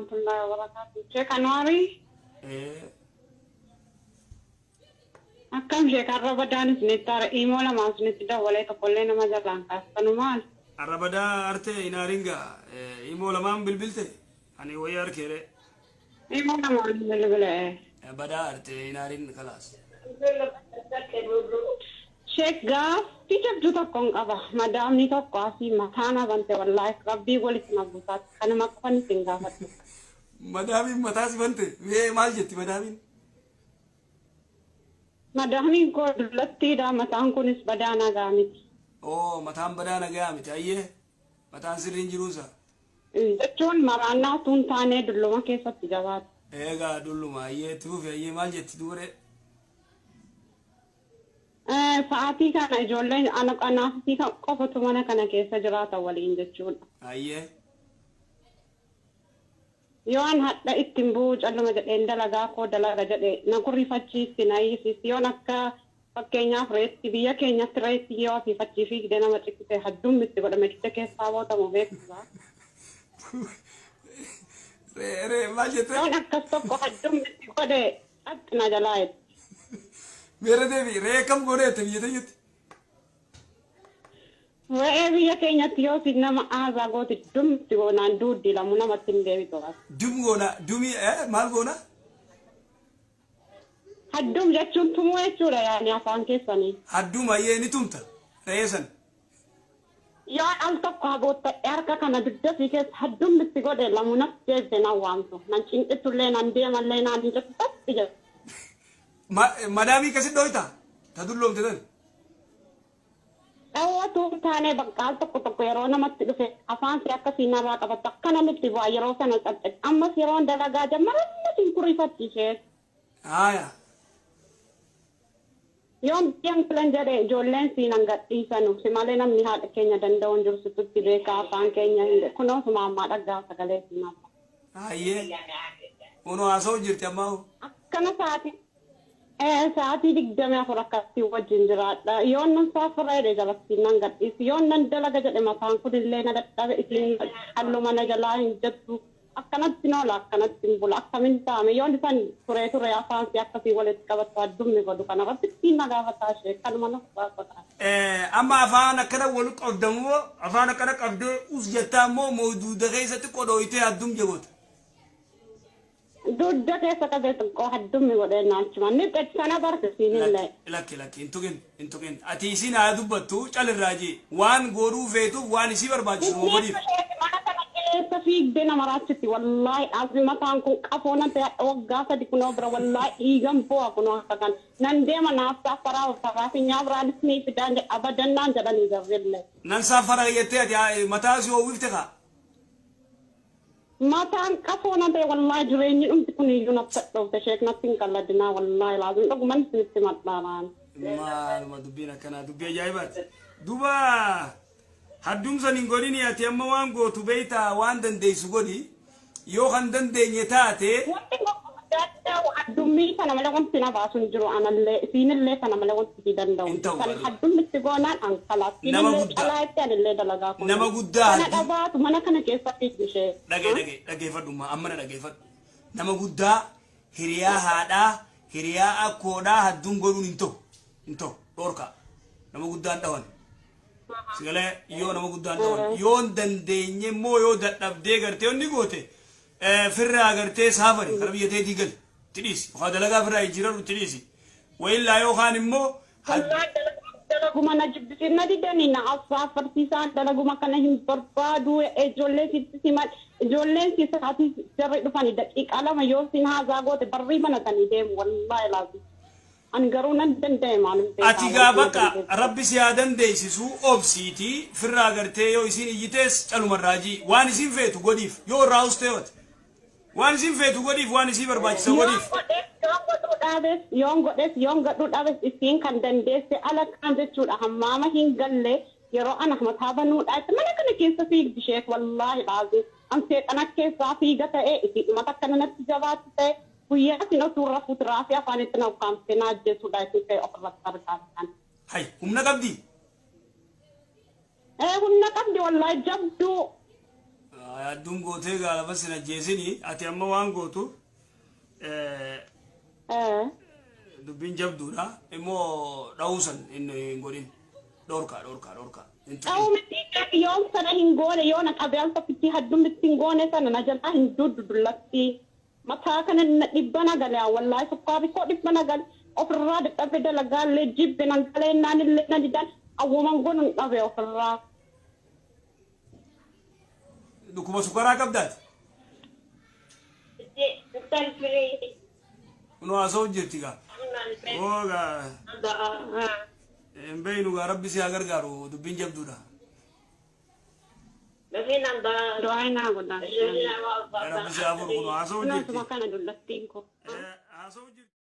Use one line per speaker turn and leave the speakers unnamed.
warahmatullahi wabarakatuh. Sheek Anwaarii. Akkam Sheek, har'a badaan isinitti hara imoo lamaan isinitti dawwalee tokkollee nama jalaan kaastanu maal?
Har'a badaa arte inaaringa imoo lamaan bilbilte ani wayii harkeere.
Imoo lamaan bilbile.
Badaa arte inaarin kalaas.
Sheek, gaaffii jabduu tokkoon qaba. Madaamni tokko asii mataa na bante, wallaahi rabbii walitti na buusaatti. Kanuma qofan isin gaafadhu.
Madaamiin mataa si bante, mee maal jetti madaamiin?
Madaamiin koo dullattiidha, mataan kunis badaa nagaa miti.
Oo, mataan badaa nagaa miti, ayyee, mataan sirriin jiruusa.
Jechuun maraannaa tun taanee dulluma keessatti jabaata.
Eegaa dulluma, ayyee, itti fufi, ayyee, maal jetti duure?
Sa'aatii kana ijoolleen ana anaaf isii qofatu mana kana keessa jiraata waliin jechuudha.
Ayyee.
Yoon hadha ittiin bu'uu calluma jedheen dalagaa koo dalaga jedhe na gurrifachiisti, na hiisisti. Yoon akka fakkeenyaaf reetti biyya keenyatti reetti yoo asiifachii fiigdee nama cikkise haddummi itti godhame dugda keessaa bootamu beeksisa.
Ree ree maal jette?
Yoon akkas tokko haddummi itti godhe xaxxi na jalaa jetti.
Meera deebi, ree akkam gooneette biyya teenyatti?
Re'ee biyya keenyatti yoo si nama aasaa gooti dumti goonaan duuddi lamu namatti hin deebitu as.
Dum goona, dumii maal goona?
Haddum jechuun tumuu jechuudha yaani afaan keessanii.
Haddum, ayyee, ni tumta re'ee san.
Yoo al tokko haboottadhe harka kana dugda fi keessa haddummi itti godhe lamu natti deebite nan waamtu. Nan cinqitullee nan deemallee naan hin jettu, tatti jedhu.
Madaamii kasit dhoyta ta dulloomte tan.
Dhawwatu taanee bakka al tokko tokko yeroo namatti dhufe afaan si akkasii narraa qabatta akka namitti bu'a yeroo sana caccabse. Ammas yeroon dalagaa jammara ammas hin kurifatti ishee.
Haaya.
Yoon biyyan filan jedhe ijoolleen siinan gadhiisanu si malee namni haadha keenya danda'u hin jiru, situtti beekaa afaan keenya hin kunoo suma ammaa dhaggaa sagalee siinaa.
Ayyee. Kunoo haasa'u jirti ammaa.
Akkana sa'aatii 24 akkatti wajjin jiraadha. Yoon nan saafara jedhe jalatti nan gadhiisi. Yoon nan dalaga jedhe mataan kunillee na dadhabe, isin halluma na jalaa hin jettu. Akkanatti noola, akkanatti hin bula, akkamin taa'ame yoon isan turee turee afaan si akkasii walitti qabattu addummi godhu kana rabbi ittiin na gaafataa ishee kanuma na gaafata.
Amma afaan akkana wal qabdamoo, afaan akkana qabdee us jettaa immoo mawduuda keessatti qodhooytee addum jegoota?
Dugda keessa qabee xiqqoo haddummi godhee naachuma. Ni sana barse siinillee.
Lakki, lakki, hin tuqin, hin tuqin. Ati isin haa dubbattu, calirraa jee waan godhuu feetuuf waan isii barbaachisu moo godhiif.
Mana kana keessa fiigdee nama raachitti, wallaahi asli mataan kun qafoo nan ta'e waggaa 3 kunoo bira, wallaahi dhiigan bu'a kunoo akka kan nan deema naaf saafaraa faraa fi nyaabiraanis ni fidaan jedha abadannaan jedhanii jarrillee.
Nan saafara jettee ati mataa si oowwifte kaa.
Mataan qafoo nan ta'e, wallaahi jireenyi dhumti kun iyyuu natti dhoofte. Sheek, natti hin qalladinaa, wallaahi laazim dhuguman isinitti maxxanaan.
Maaluma dubbiin akkanaa, dubbii ajaa'ibaati. Duba haddumsan hin godhini, ati amma waan gootu beeytaa, waan dandeessu godhi, yoo kan dandeenye taate.
Wanti danda'u addummii kana malee wanti na baasu hin jiru, anallee isiinillee kana malee wanti si danda'u.
Hin ta'u.
Kan
Garuu.
Addummitti goonaan an kalaas.
Nama
Isiinillee
guddaa.
calaa itti anillee dalagaa kun.
Nama guddaa
Kana dhabaatu mana kana keessatti ishee.
Dhagee dhagee dhageeffadhu, amma na dhageeffadhu. Nama guddaa, hiriyaa haadhaa, hiriyaa akkoodhaa hadduun godhuun hin ta'u. Hin ta'u, dhoorkaa. Nama guddaan dhawan. Sigalee yoo nama guddaan dhawan, yoo hin dandeenye immoo, yoo dadhabdee gartee onni goote, firraa gartee saafari kara biyya teetii gali itti dhiisi, yookaan dalagaa firraa jijjiiradhu itti dhiisi. Wayillaa yookaan immoo
Dalaguma na jibbisiin na didanii na affaafarsiisaan dalaguma kana hin barbaadu. Ijoollee sitti siman, ijoolleen si sa'aatii jarri dhufanii daqiiqaa 2 yoo sin haasaa goote barrii banatanii deemu, wallaahi laazim. Ani garuu nan danda'e, maalum beekaa.
Ati gaa bakka rabbi si haa dandeessisu, obsiiti firraa gartee yoo isiin iyyitees calumarraa jii, waan isiin feetu godhiif, yoo irraa ustee ati waan isiin feetu godhiif, waan isii barbaachisa
Yoon
godhiif.
godhes yoon godhuu dhaabes, yoon godhes yoon godhuu dhaabes, isiin kan dandeesse ala kan jechuudha hammaama hin galle yeroo ana mataa banuudha itti mana kana keessa fiigdi sheek, wallaahi laazim an seexana keessaa fiiga ta'e isii dhuma akkana natti jabaatti ta'e guyyaa isin osoo rafuuti raafii afaan itti na ukkaamsite na ajjeesuudha isin ta'e ofirratti argaa kan.
Hay, humna qabdi.
Ee, humna qabdi, wallaahi jabduu.
Adduun gootee gaalafa sin ajjeesini ati amma waan gootu dubbiin jabduudha immoo dha'uusan hin godhin dhorkaa dhorkaa dhorkaa.
Dha'uu miti yoon sana hin goone yoo na qabee al tokkitti haddummitti hin goone sana na jalaa hin duddu dullatti. Mataa kana na dhibba na gale wallaahi sukkaari koo dhibba na gale ofirraa dadhabe dalagaallee jibbe nan galee naan illee na didan awwooman godhu hin dhabe ofirraa.
Dhukkuba sukkaraa qabdaati. Kunoo haasa'u jirti gaa. Oo gaa hin beeynu gaa rabbi si haa gargaaru dubbiin jabduudha.
Du'aa naa godhaa.
Rabbi si haa furu kunoo haasa'u jirti.
Kunoo kana dullattiin koo.
Haasa'u jirti.